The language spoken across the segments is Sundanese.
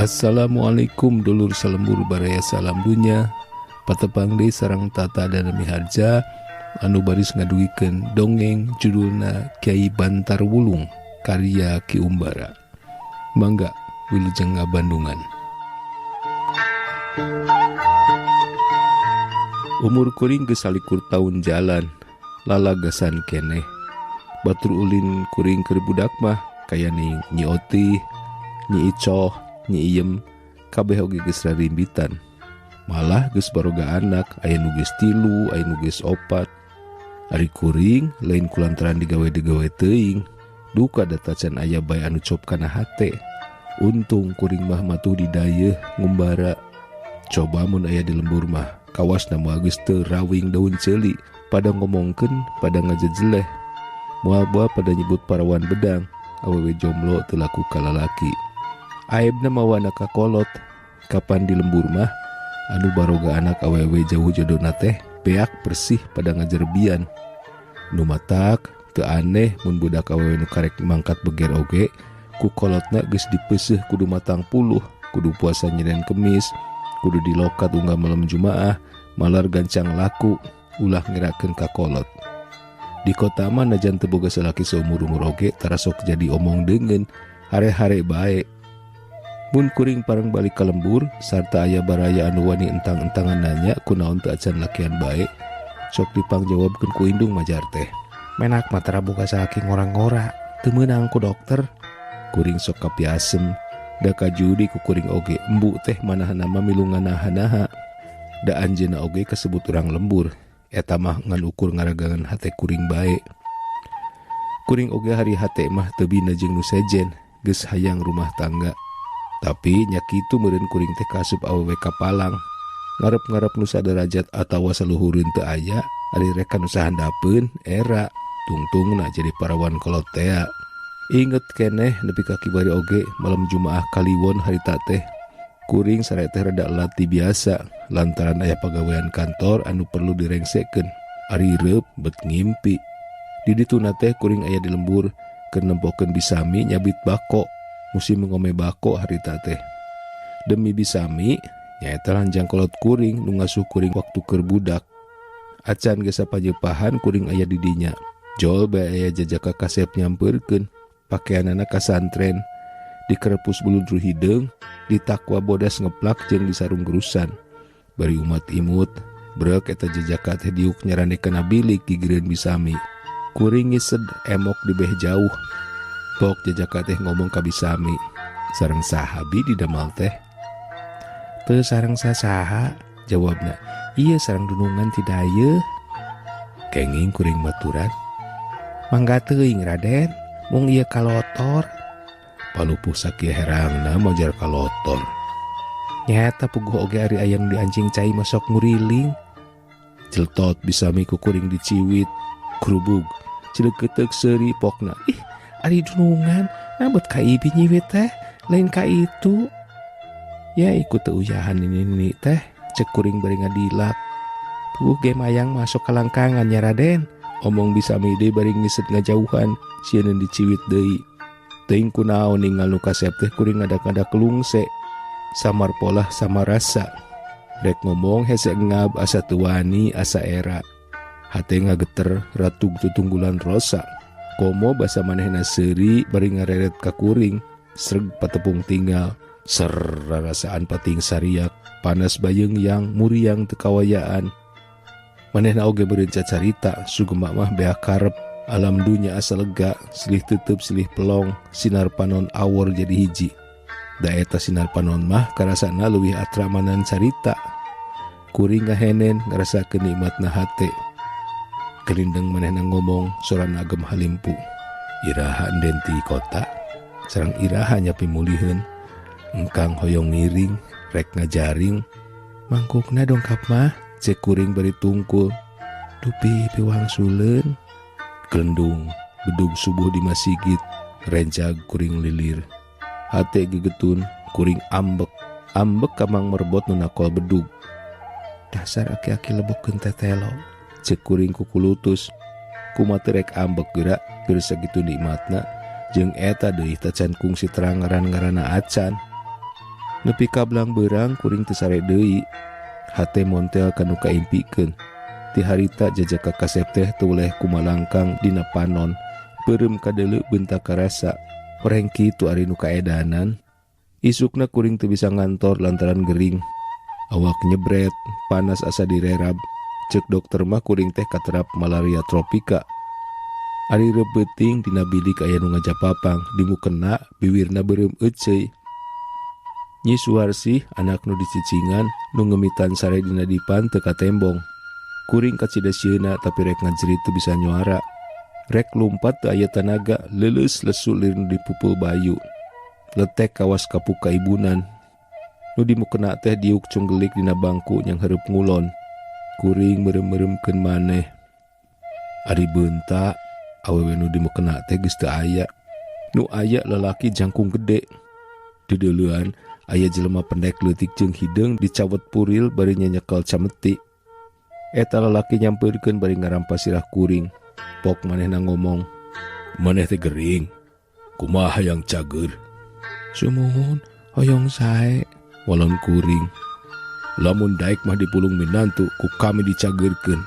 Assalamualaikum dulur salembur baraya salam dunya patepang deui sareng Tata dan Miharja anu baris ngadugikeun dongeng judulna Kyai Bantar Wulung karya Ki Umbara. Mangga wilujeng ngabandungan. Umur kuring geus 21 tahun jalan lalagasan keneh. Batur ulin kuring keur budak mah kaya ning Nyi Otih, Nyi Icoh, Nyi Iyem kabeh oge geus rarimbitan. Malah geus baroga anak, aya nu geus 3, aya nu geus 4. Ari kuring lain kulantaran digawe-digawe teuing, duka da tacan aya bae anu cop kana hate. Untung kuring mah matuh didayeuh ngumbara. Coba mun aya di lembur mah, kawasna moal geus teu rawing daun ceuli, pada ngomongkeun, pada ngajejeleh. Moal boa pada nyebut parawan bedang, awewe jomblo teu laku ka lalaki. Aibna mawana kakolot, kapan di lembur mah anu baroga anak awewe jauh jodona teh beak bersih pada ngajerbian. Nu matak teu aneh mun budak awewe nu karek mangkat beger oge ku kolotna geus dipeuseuh kudu matang puluh, kudu puasa nyenen kemis, kudu dilokat unggah malam Jumaah, malar gancang laku ulah ngerakeun ka kolot. Di kota mah najan teu boga salaki saumur-umur oge tarasok jadi omong deungeun, hare-hare bae. Mun kuring pareng balik ka lembur sarta aya baraya anu wani entang-entangan nanya kunaon teu acan lakian bae, sok dipangjawabkeun ku indung majar teh. Menak mah tara boga salaki ngora-ngora, teu meunang ku dokter. Kuring sok kapiasem, da kajudi ku kuring oge embu teh manahna mah milu nganaha-naha. Da anjeunna oge kasebut urang lembur, eta mah ngan ukur ngaragangan hate kuring bae. Kuring oge hari hate mah teu bina jeung nu sejen, geus hayang rumah tangga. Tapi nya kitu meureun kuring teh kasup awewe kapalang. Ngarep-ngarep nu saderajat atawa saluhureun teu aya, ari rek ka nu sahandapeun era tungtungna jadi parawan kolot tea. Inget keneh nepi ka kibari oge malam Jumaah kaliwon harita teh. Kuring sare teh rada lati biasa lantaran aya pagawean kantor anu perlu direngsekeun. Ari reup bet ngimpi. Di dituna teh kuring aya di lembur keur nempokeun bisami nyabit bako. Musim ngome bako harita teh. Demi bisami nyaeta lanjang kolot kuring nu ngasuh kuring waktu keur budak. Acan geus sapanyepahan kuring aya di dinya. Jol bae aya jajaka kasep nyampeurkeun. Pakeanana kasantren, dikerepus buludur hideung, ditakwa bodas ngeplak jeung disarung gerusan. Bari umat imut, brek eta jajaka teh diuk nyarande kana bilik gigireun bisami. Kuring ngised emok dibeh jauh. Pok jajaka teh ngomong ka bisami, sareng sahabi di damal teh. Teu sareng sasaha, jawabna. Ieu sareng dunungan ti dayeuh. Kenging kuring maturan. Mangga teuing Raden, mung ieu kalotor. Palupuh sakieu herangna majar kalotor. Nyata puguh oge ari aya nu dianjing cai masok nguriling. Jeltot bisami ku kuring diciwit, krubug, cileukeuteuk seuri pokna. Ih, ari dunungan, nabet ka ibi nyiwit teh, lain ka itu. Ya ikut teu uyahan nini teh, cek kuring bari ngadilak. Puguh ge mayang masuk kalangkangan nya Raden. Omong bisami deui bari ngiset ngajauhan, sieun diciwit deui. Teuing kunaon ninggal nu kasep teh kuring ngadak-ngadak lungse. Samar polah sama rasa. Rek ngomong hese ngab asa teu wani asa era. Hate ngageter ratug tutunggulan rosa. Komo basa manehna seuri bari ngareret ka kuring, sreg patepung tinggal. Ser rarasaan pating sariak, panas bayeung yang muriang teu kawayaan. Manehna oge meureun cacarita, sugema mah beak karep, alam dunya asa lega, silih tutup silih pelong, sinar panon awor jadi hiji. Da eta sinar panon mah karasana leuwih atramanan carita. Kuring ngahenen ngarasakeun nikmatna hate. Gelindeng manehna ngomong sorana agem halimpu. Iraha enden ti kota, sareng iraha nyapi muliheun. Engkang hoyong ngiring, rek ngajaring. Mangkukna dongkap mah, cek kuring bari tungkul. Dupi piwangsuleun. Gelendung, bedug subuh di masigit, rencag kuring lilir. Hate gegetun, kuring ambek. Ambek kamang merbot nu nakol bedug. Dasar aki-aki lebokeun tetelo, cek kuring kukulutus. Kumaha teu rek ambek geura, keur sakitu nikmatna. Jeung eta deui tacan kungsi terang ngaran-ngaranna acan. Nepi ka belang beurang kuring teu sare deui. Hate montel ka nu kaimpikeun. Ti harita jajaka kasep teh teu weleh kumalangkang dina panon. Peureum kadeuleu beunta karasa. Horeng kitu ari nu kaedanan. Isukna kuring teu bisa ngantor lantaran gering. Awak nyebret, panas asa direrab. Cek dokter mah kuring teh katerap malaria tropika. Ari reup beuting dina bilik aya nu ngajapapang, dimukena biwirna beureum euceuy. Nyi Suarsih anak nu dicicingan nu ngemitan sare dina dipan teu katembong. Kuring kacida sieuna tapi rek ngajerit teu bisa nyuara. Rek lumpat teu aya tanaga, leuleus lesu lir nu dipupul bayu. Letek kawas kapuk kaibunan. Nu dimukena teh diuk cunggelik dina bangku nyang hareup ngulon. Kuring merem-meremkeun maneh. Ari beunta awewe nu dimukena teh geus teu aya. Nu aya lalaki jangkung gede. Dideuleuan aya jelema pendek leutik jeung hideung dicawet puril bari nyanyekel cameti. Eta lalaki nyampeurkeun bari ngarampas sirah kuring. Pok manehna ngomong, "Maneh teh gering. Kumaha hayang cager?" Sumuhun, hoyong sae, walon kuring. Lamun daek mah dipulung minantu ku kami dicagerkeun.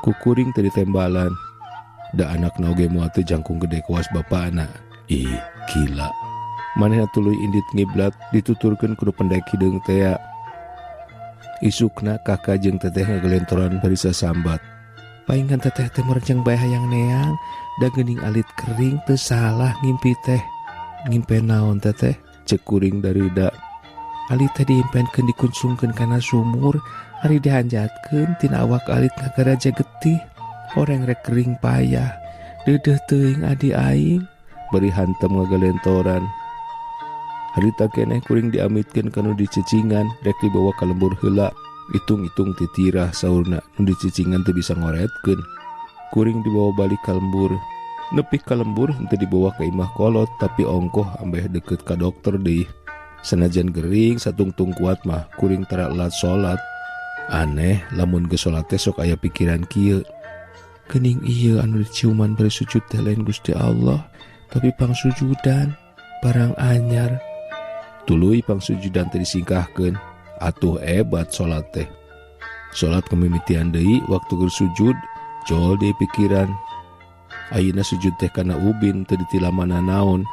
Ku kuring teh ditembalan. Da anakna oge moal teu jangkung gede kawas bapana. Ih, gila. Manehna tuluy indit ngiblat dituturkeun ku nu pendek hideung tea. Isukna kakak jeung teteh ngagelentoran bari sasambat. Paingan teteh teh merenceng bae hayang neang, da geuning alit kering teu salah ngimpi teh. Ngimpi naon teteh? Cek kuring darida. Alit teh diimpenkeun dikuncungkeun kana sumur, ari dihanjatkeun tina awak alit ngagaraja getih. Horeng rek kering payah, deudeuh teuing adi aing. Bari hantem ngagalentoran. Harita keneh kuring diamitkeun kanu dicicingan, rek dibawa ka lembur heula. Itung-itung titirah saurna nu dicicingan teu bisa ngoretkeun. Kuring dibawa balik ka lembur. Nepi ka lembur henteu dibawa ka imah kolot, tapi ongkoh ambeh deket ka dokter deui. Sanajan gering satungtung kuat mah kuring tara lat salat. Aneh lamun geus salat teh sok aya pikiran kieu. Geuning ieu anu diciuman bari sujud teh lain Gusti Allah, tapi pangsujudan barang anyar. Tuluy pangsujudan teh disingkahkeun. Atuh hebat salat teh. Salat kemimitian deui waktu keur sujud jol deui pikiran. Ayeuna sujud teh kana ubin teu ditilamana naon.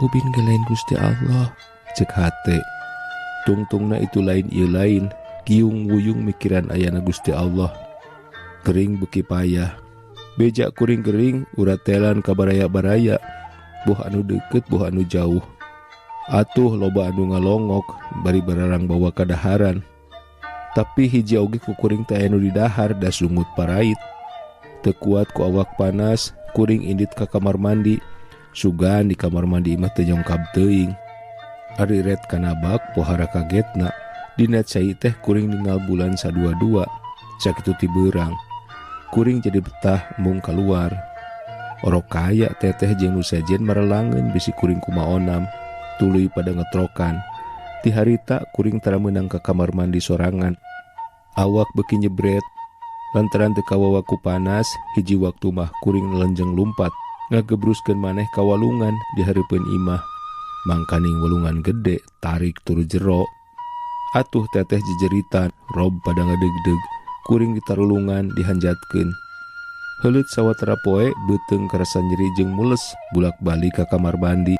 Ubin ge lain Gusti Allah, cek hate. Tungtungna itu lain ieu lain, giung wuyung mikiran ayana Gusti Allah. Gering beuki payah. Beja kuring gering uratelan ka baraya-baraya, boh anu deukeut boh anu jauh. Atuh loba anu ngalongok bari bararang bawa kadaharan. Tapi hiji oge ku kuring teh anu didahar da sungut parait. Teu kuat ku awak panas, kuring indit ka kamar mandi. Sugan di kamar mandi imah teu nyongkab teuing. Ari ret kana bak pohara kagetna. Dina cai teh kuring ningal bulan sadua-dua. Sakitu ti beurang. Kuring jadi betah embung kaluar. Orok kaya teteh jeung nu sejen marelangeun bisi kuring kumaonam. Tuluy pada ngetrokan. Ti harita kuring tara meunang ka kamar mandi sorangan. Awak beuki nyebret. Lantaran teu kawawa ku panas, hiji waktu mah kuring lenjeng lumpat. Ngagebruskeun maneh ka walungan di hareupeun imah. Mangkaning walungan gede tarik turu jero. Atuh teteh jejeritan, rob pada ngadegdeg. Kuring ditarulungan dihanjatkeun. Heuleut sawatara poe beuteung karasa nyeri jeung mules bulak-balik ka kamar mandi.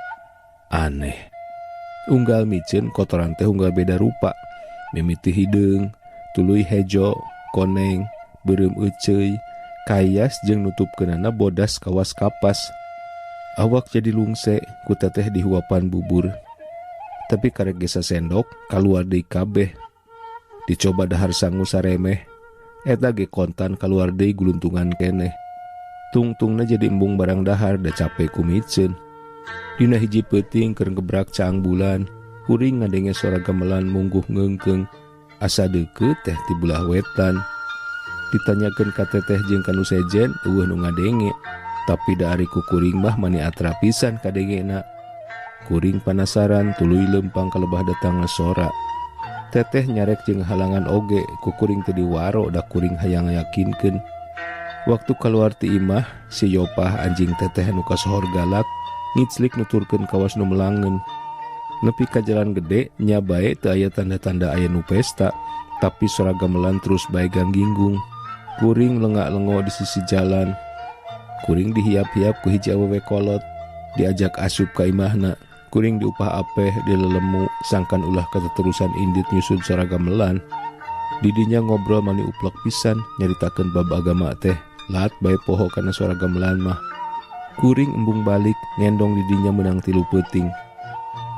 Aneh. Unggal miceun kotoran teh unggal beda rupa. Mimiti hideung, tuluy hejo, koneng, beureum euceuy, kayas jeung nutupkeunana bodas kawas kapas. Awak jadi lungse ku teteh dihuapan bubur. Tapi karek ge sasendok kaluar deui kabeh. Dicoba dahar sangu saremeh, eta ge kontan kaluar deui guluntungan keneh. Tungtungna jadi embung barang dahar da cape ku miceun. Dina hiji peuting keur ngebrak caang bulan, kuring ngadenge sora gamelan mungguh ngeungkeung. Asa deukeut teh ti belah wetan. Ditanyakeun ka teteh jeung ka nu sejen, eueuh nu ngadenge. Tapi da ari ku kuring mah mani atra pisan kadengena. Kuring panasaran tuluy leumpang ka lebah datangna sora. Teteh nyarek jeung halangan oge, ku kuring teu diwaro da kuring hayang ngayakinkeun. Waktu kaluar ti imah, si Yopah anjing teteh nu kasohor galak ngiclik nuturkeun kawas nu melangeun. Nepi ka jalan gede nya bae teu aya tanda-tanda aya nu pesta, tapi sora gamelan terus bae gangginggung. Kuring lengak-lengo di sisi jalan. Kuring dihiap-hiap ku hiji awewe kolot, diajak asup ka imahna. Kuring diupah apeh dilelemu sangkan ulah keterusan indit nyusun sora gamelan. Didinya ngobrol mani uplek pisan nyaritakeun bab agama teh. Lat bae poho kana suara gamelan mah. Kuring embung balik ngendong didinya menang 3 peuting.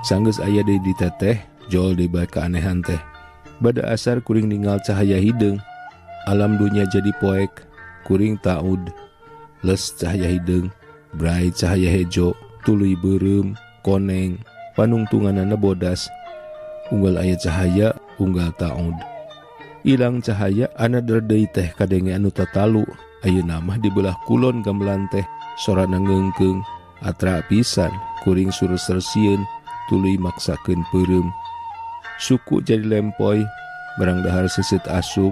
Sanggeus aya deui di teteh, jol deui bae keanehan teh. Bada asar kuring ninggal cahaya hideung. Alam dunia jadi poek, kuring taud. Les cahaya hideung, brai cahaya hejo, tuluy beureum, koneng, panungtunganana bodas. Unggal aya cahaya, unggal taud. Ilang cahaya ana deui teh kadenge anu tatalu. Ayeuna mah di belah kulon gamelan teh sorana ngeungkeung, atra pisan, kuring sureser sieun, tuluy maksakeun peureum. Suku jadi lempoy, barang dahar seset asup,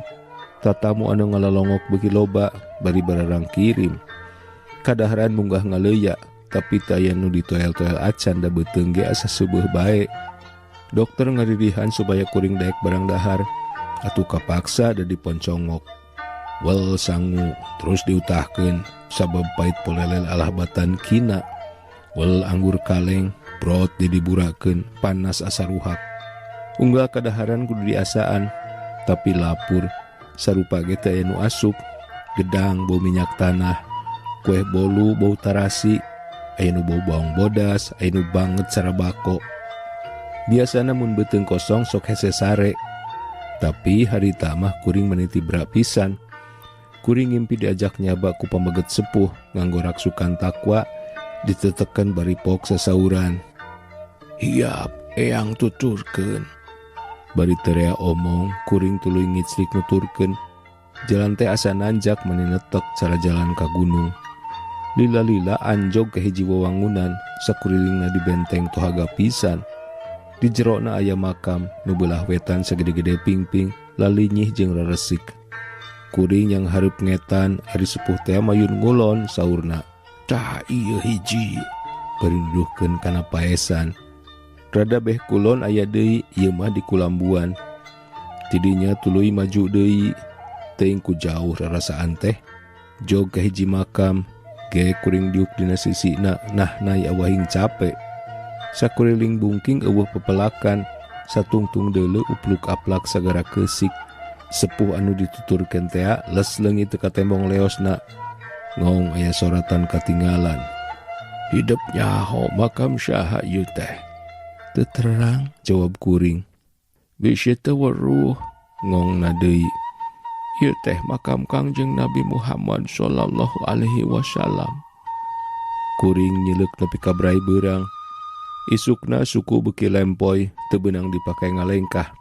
tatamu anu ngalalongok beuki loba bari bararang kirim. Kadaharan munggah ngaleya, tapi teu aya nu ditoel-toel acan da beuteung ge asa seubeah bae. Dokter ngaririhan supaya kuring daek barang dahar, atuh kapaksa da diponcongok. Wel sangu terus diutahkeun sabab pait polelel alah batan kina. Wel anggur kaleng brot didiburakeun panas asa ruhak. Unggal kadaharan kudu diasaan, tapi lapur sarupa ge teh aya nu asup. Gedang bau minyak tanah, kue bolu bau tarasi, aya nu bau bawang bodas, aya nu banget sarabako. Biasana mun beuteung kosong sok hese sare, tapi harita mah kuring meniti berak pisan. Kuring ngimpi diajak nyaba ku pameget sepuh nganggo raksukan takwa diteteken bari pok sasauran. Hiap eyang tuturkeun. Bari terea omong kuring tuluy ngicrik nuturkeun. Jalan teh asa nanjak mani netek cara jalan ka gunung. Lila-lila anjog ke hiji wewangunan sakurilingna di benteng tohaga pisan. Di jerona aya makam nu beulah wetan sagede-gede pingping lalinyih jeung reresik. Kuring yang hareup ngetan ari sepuh teh mayun ngulon saurna. Tah ieu hiji bari nuduhkeun kana paesan. Rada beh kulon aya deui ieu mah di kulambuan. Tidinya tuluy maju deui teuing ku jauh rarasaan teh. Jog ka hiji makam ge kuring diuk dina sisina nah nay awahing cape. Sakuriling bungking eueuh pepelakan satungtung deuleu upluk aplak sagara keusik. Sepuh anu dituturkeun tea les leungit teu katembong leosna. Ngong aya soratan katinggalan. Hidup nyaho makam saha ieu teh? Teu terang jawab kuring. Bisi teu weruh ngongna deui. Ieu teh makam Kangjeng Nabi Muhammad sallallahu alaihi wasallam. Kuring nyileuk nepi ka brai beurang. Isukna suku beuki lempoy teu beunang dipake ngalengkah.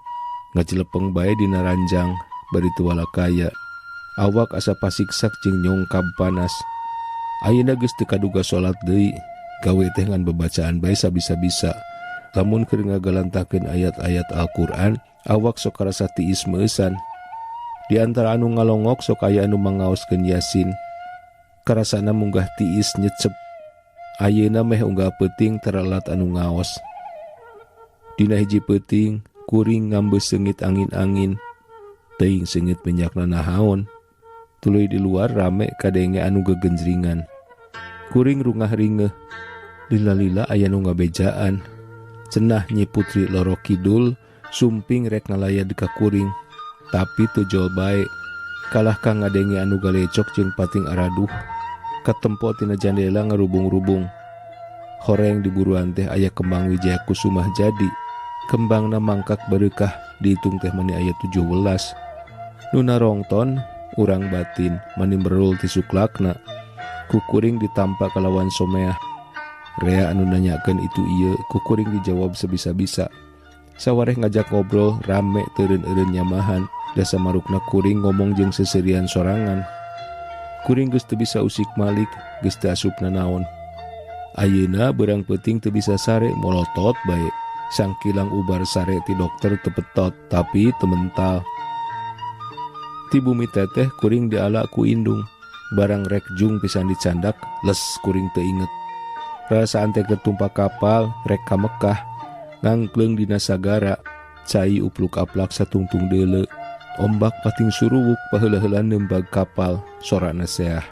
Ngajelepeng bae dina ranjang bari teu walakaya. Awak asa pasiksak jeung nyongkab panas. Ayeuna geus teu kaduga salat deui, gawe teh ngan babacaan bae sabisa-bisa. Lamun keur ngagalantakeun ayat-ayat Al-Qur'an, awak sok karasa tiis meusan. Di antara anu ngalongok sok aya anu mangaoskeun Yasin. Karasana munggah tiis nyecep. Ayeuna meh unggal peuting teralat anu ngaos. Dina hiji peuting kuring ngambeus seungit angin-angin. Teuing seungit minyakna nahaon. Tuluy di luar rame kadenge anu gegenjringan. Kuring rungah ringeuh. Lila-lila aya nu ngabejaan. Cenah Nyi Putri Loro Kidul sumping rek ngalayad ka kuring. Tapi teu jol bae. Kalah ka ngadenge anu galecok jeung pating araduh. Katempo tina jandela ngarubung-rubung. Horeng di buruan teh aya kembang Wijaya Kusumah jadi. Kembangna mangkak bareukah dihitung teh mani aya 17. Nu narongton urang batin mani merul ti suklakna. Kukuring ditampa kalawan someah. Rea anu nanyakeun itu ieu kukuring dijawab sebisa-bisa. Sawareh ngajak ngobrol rame teureun-eureun nyamahan. Dasa marukna kuring ngomong jeung seserian sorangan. Kuring geus teu bisa usik malik, geus teu asup nanaon. Ayeuna beurang peuting teu bisa sare molotot bae. Sangkilang ubar sare ti dokter teu petot tapi teu mental. Ti bumi teteh kuring diala ku indung. Barang rek jung pisan dicandak, les kuring teu inget. Rasaan teh ketumpak kapal rek ka Mekah. Ngangkleung dina sagara, cai upluk-aplak satungtung deuleu. Ombak pating suruwuk paheula-heulaan nembag kapal, sorana seah.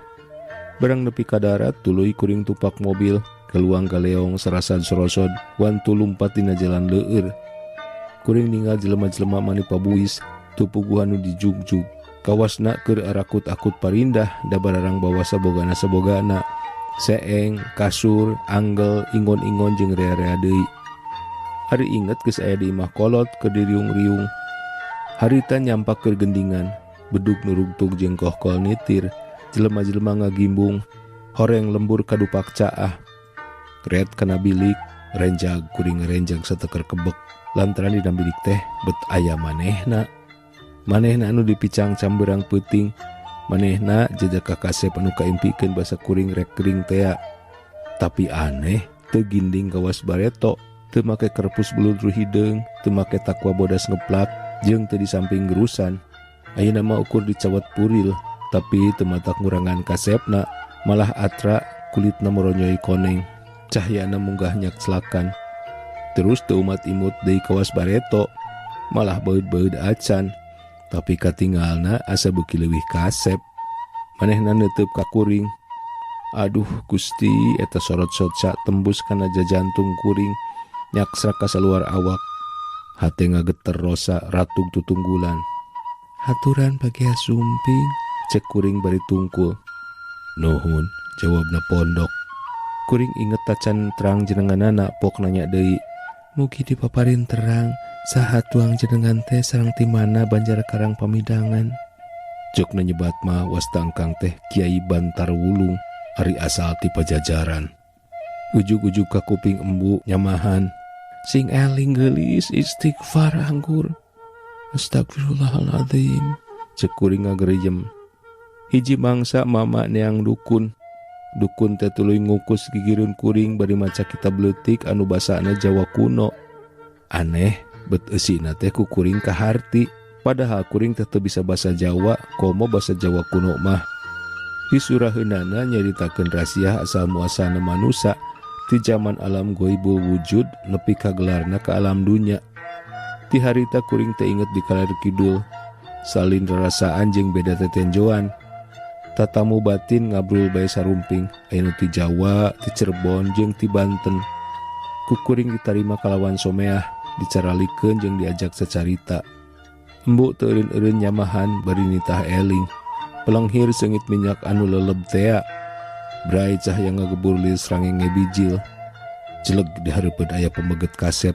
Barang nepi ka darat tuluy kuring tumpak mobil, keluang galeong sarasan sorosod, wantu lumpat dina jalan leueur. Kuring ninggal jelema-jelema mani pabuis, teu puguhan nu dijugjug. Kawasna keur arakut-akut parindah, da bararang bawa sabogana-sabogana. Seeng, kasur, anggel, ingon-ingon jeung rea-rea deui. Ari inget geus aya di imah kolot keur diriung-riung. Harita nyampak keur gendingan, bedug nurugtug jeung kohkol nitir, jelema-jelema ngagimbung, horeng lembur kadupak caah. Ret kana bilik, renjag kuring renjag sateker kebek, lantaran dina bilik teh bet aya manehna. Manehna anu dipicang camberang peuting, manehna jejak kakasep anu kaimpikeun basa kuring rek gering tea. Tapi aneh, teu ginding kawas bareto, teu make kerpus beludru hideung, teu make takwa bodas ngeplak, jeung teu di samping gerusan. Ayeuna mah ukur dicawat puril, tapi teu matak ngurangan kasepna, malah atra kulitna moronyoy koneng, cahyana munggah nyakselakan. Terus teu umat imut deui kawas bareto, malah beud-beud acan. Tapi katingalna asa beuki leuwih kasep. Manehna neuteub ka kuring. Aduh Gusti, eta sorot soca tembus kana jajantung kuring, nyaksrak ka saluar awak. Hate ngageter rosa ratug tutunggulan. Haturan bagea sumping, cek kuring bari tungkul. Nuhun, jawabna pondok. Kuring inget tacan terang jenenganana pok nanya deui. Mugi dipaparin terang, saha tuang jenengan teh sareng ti mana Banjar Karang Pamidangan. Jokna nyebat mah wasta engkang teh Kiai Bantar Wulung, ari asal ti Pajajaran. Ujug-ujug ka kuping embu nyamahan. Sing eling geulis istighfar anggur. Astagfirullahaladzim. Cek kuring ngageriem. Hiji mangsa mama neang dukun. Dukun teh tuluy ngukus gigireun kuring bari maca kitab leutik anu basana Jawa kuno. Aneh, bet eusina teh ku kuring kaharti. Padahal kuring teh teu bisa basa Jawa, komo basa Jawa kuno mah. Disuraheunana nyaritakeun rasiah asal muasana manusa ti zaman alam goibul wujud nepi ka gelarna ka alam dunya. Ti harita kuring teh inget di kaler kidul, salin rarasaan jeung beda tetenjoan. Tatamu batin ngabrul bae sarumping, aya nu ti Jawa, ti Cirebon jeung ti Banten. Ku kuring ditarima kalawan someah, dicaralikeun jeung diajak sacarita. Embuk teu eureun-eureun nyamahan bari nitah eling. Pelenghir seungit minyak anu leleb tea. Brai cahaya ngagebur lis rangenge bijil. Jeleg di hareupeun aya pameget kasep,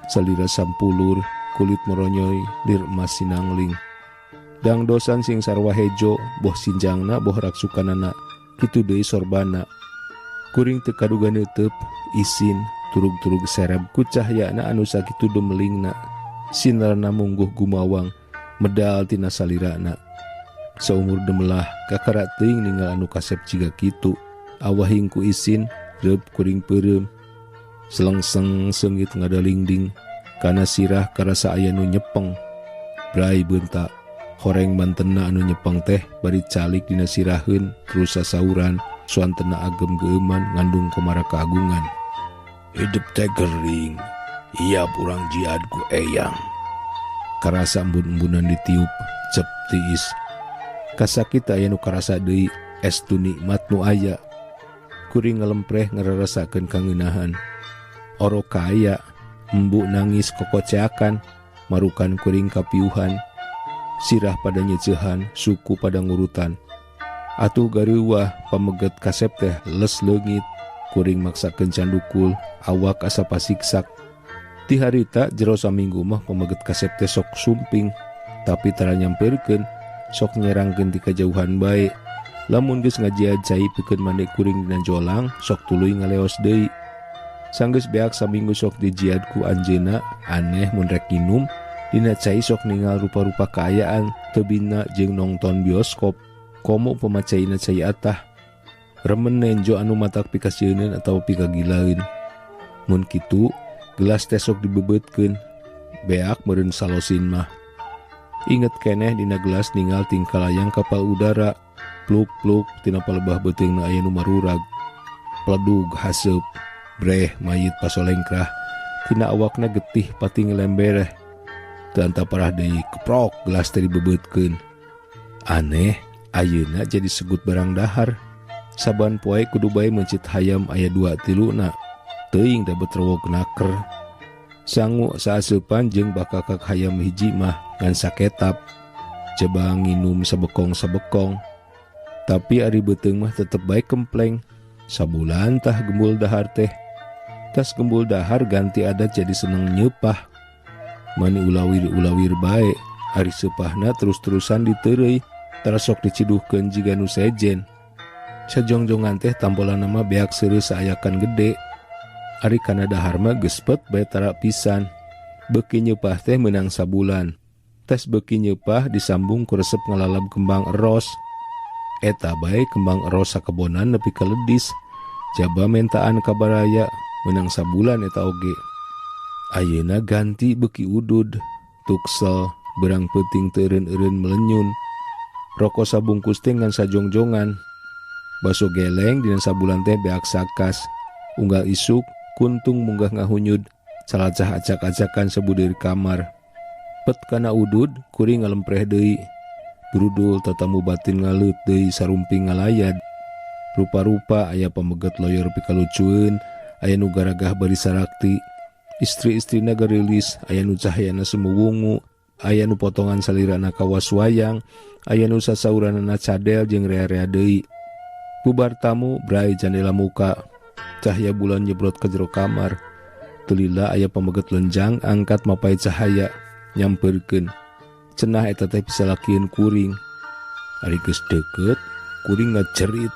salira sampulur, kulit moronyoy, lir emas sinangling. Dangdosan sing sarwa hejo, boh sinjangna boh raksukanana, kitu deui sorbana. Kuring teu kaduga neuteub, isin, turug-turug sereb ku cahyana anu sakitu dumelingna. Sinarna mungguh gumawang, medal tina salirana. Saumur demelah, kakara teuing ninggal anu kasep jiga kitu. Awahing ku isin, reup kuring peureum. Selengseng seungit ngadalingding, kana sirah karasa aya nu nyepeng. Brai beunta, horeng mantena anu nyepeng teh bari calik dina siraheun terus sasauran, suantena agem geuman ngandung komara keagungan. Hidup teh gering, iya urang jihad ku eyang. Karasa embun-embunan ditiup, cep tiis. Kasakit aya nu karasa deui, estu nikmat nu aya. Kuring ngalempreh ngararasakeun kangeunahan. Oro kaya, embuk nangis kokoceakan, marukan kuring kapiuhan. Sirah pada nyecehan, suku pada ngurutan. Atuh gareuwah pameget kasep teh les leungit, kuring maksakeun candukul, awak asa pasiksak. Ti harita jero saminggu mah pameget kasep teh sok sumping, tapi tara nyampeurkeun, sok nyerangkeun ti kajauhan bae. Lamun geus ngajiad cai pikeun mande kuring dina jolang, sok tuluy ngaleos deui. Sanggeus beak saminggu sok dijiad ku anjeunna, aneh mun rek nginum, dina cai sok ningal rupa-rupa kaayaan, teu bina jeung nongton bioskop. Komo pemacaina cai atah. Remen nenjo anu matak pikasieuneun atawa pikagilaeun. Mun kitu, gelas teh sok dibebeutkeun. Beak meureun salosin mah. Inget keneh dina gelas ningal tingkah layang kapal udara. Pluk-pluk tina palebah beuteungna aya nu marurag. Pledug haseup, breh mayit pasolengkrah, Tina awakna getih pati ngelembereh. Teu anta parah deui keprok gelas teh dibebeutkeun. Aneh, ayeuna jadi segut barang dahar. Saban poe kudu bae meuncit hayam aya 2 tiluna. Teuing da betrowog naker. Sangu saaseupan jeung bakakak hayam hiji mah ngan saketap. Coba nginum sabekong-sabekong. Tapi ari beuteung mah tetep bae kempleng. Sabulan tah gembul dahar teh. Tas gembul dahar ganti adat jadi seneng nyeupah. Mani ulawir-ulawir bae, ari seupahna terus-terusan diteureuy, tara sok diciduhkeun jiga nu sejen. Sajongjongan teh tampolanna mah beak seureuh saayakan gede. Ari kana dahar mah gespet bae tara pisan. Beuki nyeupah teh meunang sabulan. Tes beuki nyeupah disambung ku resep ngalalab kembang eros. Eta bae kembang eros sakebonan nepi ka ledis. Jaba mentaan ka baraya menang sabulan eta oge. Ayeuna ganti beuki udud, tuksel, berang peuting teu eureun-eureun melenyun. Rokok sabungkus teh ngan sajongjongan. Baso geleng dina sabulan teh beak sakas. Unggal isuk kuntung munggah ngahunyud, calacah acak-acakan sabudeur kamar. Pet kana udud kuring ngalempreh deui. Brudul tatamu batin ngaleut deui sarumping ngalayad. Rupa-rupa aya pameget loyor pikalucueun, aya nu garagah bari sarakti. Istri-istrina garilis, aya nu cahayana semu wungu, aya nu potongan salirana kawas wayang, aya nu sasauranana cadel jeung rea-rea deui. Bubar tamu brai jandela muka, cahaya bulan nyebrot ke jero kamar. Tulila aya pameget lenjang angkat mapai cahaya nyamperkeun. Cenah eta teh bisa lakieun kuring. Ari geus deukeut, kuring ngajerit.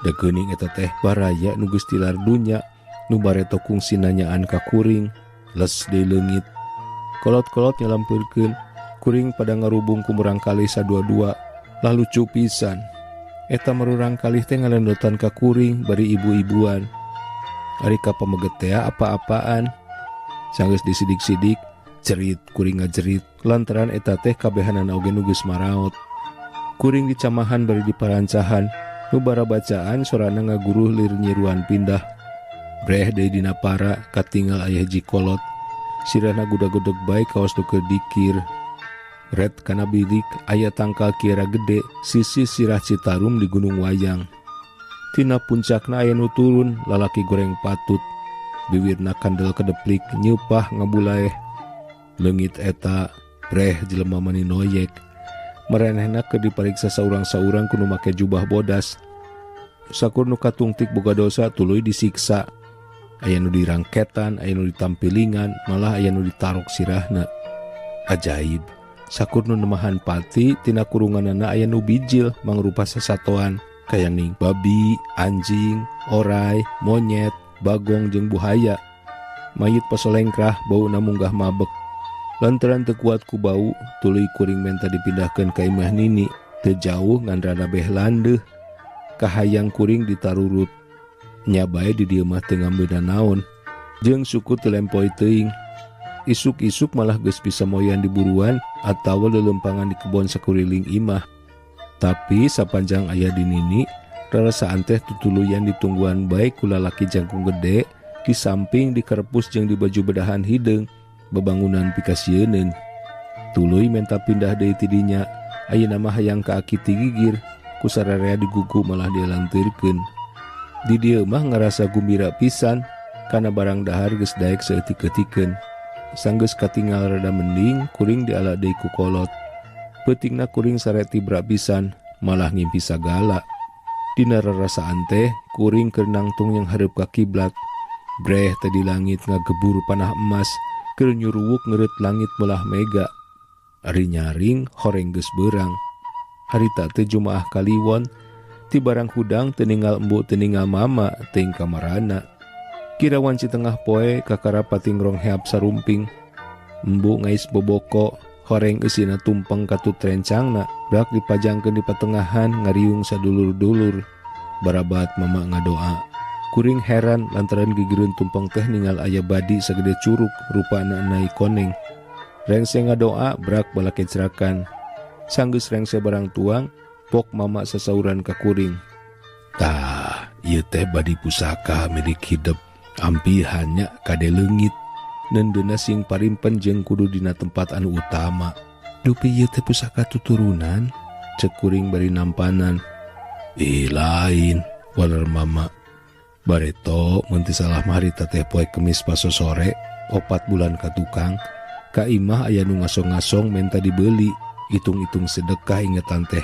Da geuning eta teh baraya nu geus tilar dunya, nu bareto kungsi nanyaan ka kuring, les deui leungit. Kolot-kolot nyalampeurkeun, kuring pada ngarubung ku murang kalih sadua-dua, lalu lucu pisan. Eta marurang kalih teh ngalendotan ka kuring bari ibu-ibuan. Ari ka pameget teh apa-apaan. Sanggeus disidik-sidik, jerit kuring ngajerit lantaran eta teh kabehanana oge nu geus maraot. Kuring dicamahan bari diparancahan, nu barabacaan sorana ngaguruh lir nyiruan pindah. Breh deui dina para katingal aya hiji kolot. Sirahna gudag-gudeg bae kawas nu keur dikir. Red kana bilik aya tangkal kiara gede sisi sirah Citarum di Gunung Wayang. Tina puncakna aya nu turun lalaki goreng patut. Biwirna kandel kedeplik nyeupah ngabulaeh. Leungit eta breh jelema mani noyek. Maranehna keur dipariksa saurang-saurang kudu make jubah bodas. Sakur nu katungtik boga dosa tuluy disiksa. Aya nu dirangketan, aya nu ditampilingan, malah aya nu ditarok sirahna. Ajaib, sakur nu nemahan pati tina kurunganana aya nu bijil mangrupa sasatoan kayaning babi, anjing, orai, monyet, bagong jeung buhaya. Mayit pasolengkrah bauna munggah mabek. Lantaran teu kuat ku bau, tuluy kuring menta dipindahkeun ka imah nini. Teu jauh ngan rada beh landeuh. Kahayang kuring ditarurut. Nya bae di dieu mah teu ngambeuna naon. Jeung suku teu lempoi teuing. Isuk-isuk malah geus bisa moyan di buruan atawa lelempangan di kebon sakuriling imah. Tapi sapanjang aya di nini, rarasaan teh tutuluyan ditungguan bae ku lalaki jangkung gede, di samping dikerepus jeung di baju bedahan hideung, bebangunan pikasieuneun. Tuluy menta pindah deui ti dinya, ayeuna mah hayang ka aki ti gigir, ku sararea digugu malah dilantirkeun. Di dieu mah ngarasa gumbira pisan, kana barang dahar geus daek saeutik-eutikeun. Sanggeus katingal rada mending, kuring diala deui ku kolot. Peutingna kuring sare tibra pisan, malah ngimpi sagala. Dina rarasaan teh, kuring keur nangtung yang hareup ka kiblat. Breh teh di langit ngagebur panah emas, keur nyuruwuk ngeureut langit melah mega. Ari nyaring horeng geus beurang. Harita teh Jumaah kaliwon, ti barang hudang teu ninggal embu teu ninggal mama teuing kamarana. Kira wanci tengah poe kakara patingrong heap sarumping. Embu ngais boboko, horeng eusina tumpeng katut rencangna, brak dipajangkeun di patengahan ngariung sadulur-dulur. Barabat mama ngadoa. Kuring heran lantaran gigireun tumpeng teh ningal aya badi sagede curug rupana nai koneng. Rengse ngadoa brak balakecrakan. Sanggeus rengse barang tuang, pok mama sasauran ka kuring. Tah, ieu teh badi pusaka milik hidep. Ampihannya kade leungit. Neundeunna sing parimpen jeung kudu dina tempat anu utama. Dupi ieu teh pusaka tuturunan, cek kuring bari nampanan. Ih lain, waler mama. Bareto mun teu salah mah harita teh poe Kemis pasosore, 4 bulan ka tukang, ka imah aya nu ngasong-ngasong menta dibeli, hitung-hitung sedekah ingetan teh.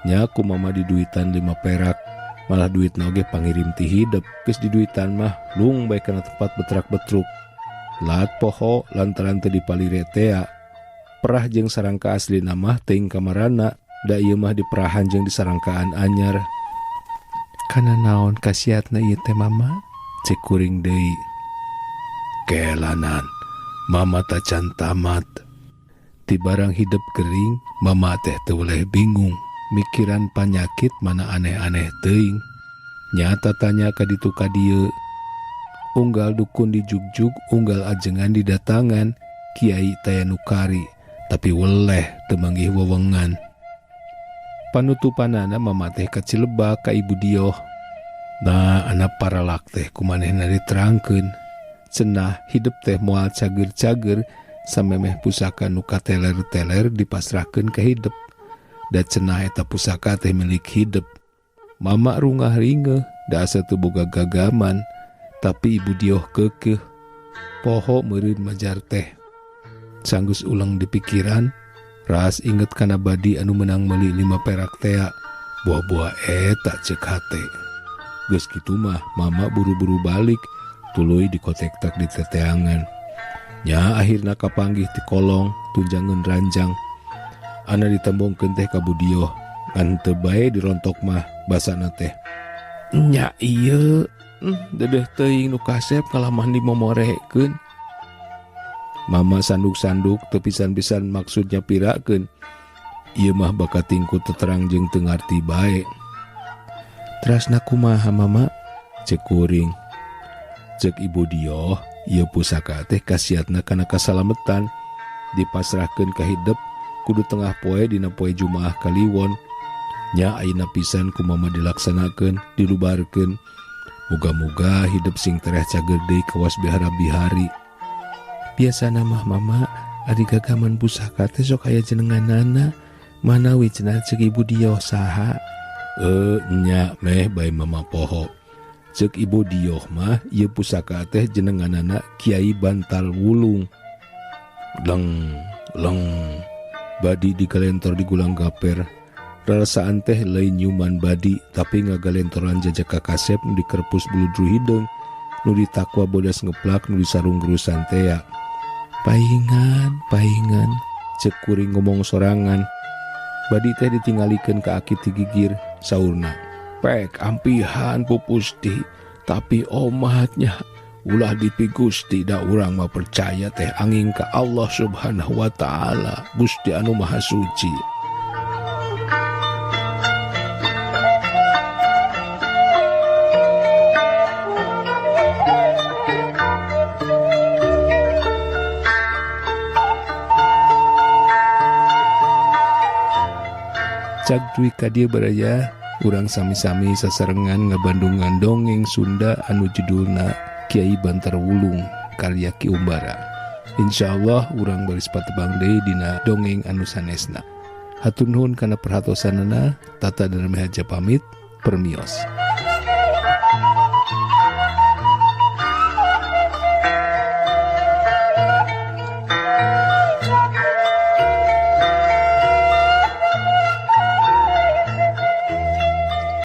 Nya ku mama diduitan 5 perak, malah duitna oge pangirim ti hidep, geus diduitan mah lung bae kana tempat betrak-betruk. Lat poho lantaran teu dipalire tea. Perah jeung sarangka aslina mah teuing kamarana, da ieu mah diperahan jeung disarangkaan anyar. Kana naon kasiatna ieu teh mama? Cek kuring deui. Kelanan, mama tacan tamat. Ti barang hidep kering, mama teh teu weleh bingung. Mikiran panyakit mana aneh-aneh teuing. Nyata tanya ka ditu ka dieu. Unggal dukun dijugjug, unggal ajengan didatangan, kiai taya nukari, tapi weleh teu manggih wewengan. Panutupanana mama teh ka Cilebak ka Ibu Dioh. Nah, anak paralak teh kumanehna diterangkeun. Cenah hidep teh moal cager-cager samemeh pusaka nu kateler-teler dipasrahkeun ka hidep. Da cenah eta pusaka teh milik hidep. Mama rungah ringeuh, da asa teu boga gagaman. Tapi Ibu Dioh keukeuh, poho meureun majar teh. Sanggeus ulang di pikiran, ras inget kana badi anu menang meuli 5 perak tea. Buah-buah eta ceuk hate. Geus kitu mah mama buru-buru balik, tuluy dikotektak di teteangan. Nya akhirna kapanggih ti kolong tunjangan ranjang. Ana ditembongkeun teh ka Bu Dioh, ngan teu bae dirontok mah basana teh. Nya ieu, dedeh teuing nu kasep kalamah dimomorekeun. Mama sanduk-sanduk teu pisan-pisan maksudnya pirakeun. Ieu mah bakatingku teterang jeung teu ngarti bae. Terasna kumaha mama? Cek kuring. Cek Ibu Dioh, ieu pusaka teh kasiatna kana kasalametan. Dipasrahkeun ka hidep kudu tengah poe dina poe Jumaah Kaliwon. Nya ayeuna pisan ku mama dilaksanakeun, dilubarkeun. Muga-muga hidep sing tereh cager deui kawas bihara bihari. Biasana mah mama ari gagaman pusaka teh sok aya jenenganana. Manawi cenah ceuk Ibu Dioh saha? Nya meh bae mama poho. Ceuk Ibu Dioh mah ieu pusaka teh jenenganana Kiai Bantal Wulung. Leng leng badi digalentor di gulang gaper. Rarasaan teh lain nyuman badi tapi ngagalentoran jajak kakasep nu dikerpus buludru hideung, nu ditakwa bodas ngeplak nu disarung gerusan tea. Paingan, paingan, cek kuring ngomong sorangan. Badi teh ditinggalikeun ka aki ti gigir, saurna. Pek ampihan pupusti, tapi omatnya ulah dipigusti da urang mah percaya teh angin ka Allah Subhanahu wa taala, Gusti anu Maha Suci. Cag duwi ka dieu baraya, urang sami-sami sasarengan ngabandungan dongeng Sunda anu judulna Kiai Bantar Wulung karya Ki Umbara. Insyaallah urang baris patebang deui dina dongeng anu sanesna. Hatur nuhun kana perhatosanana, Tata Darmahaja pamit, permios.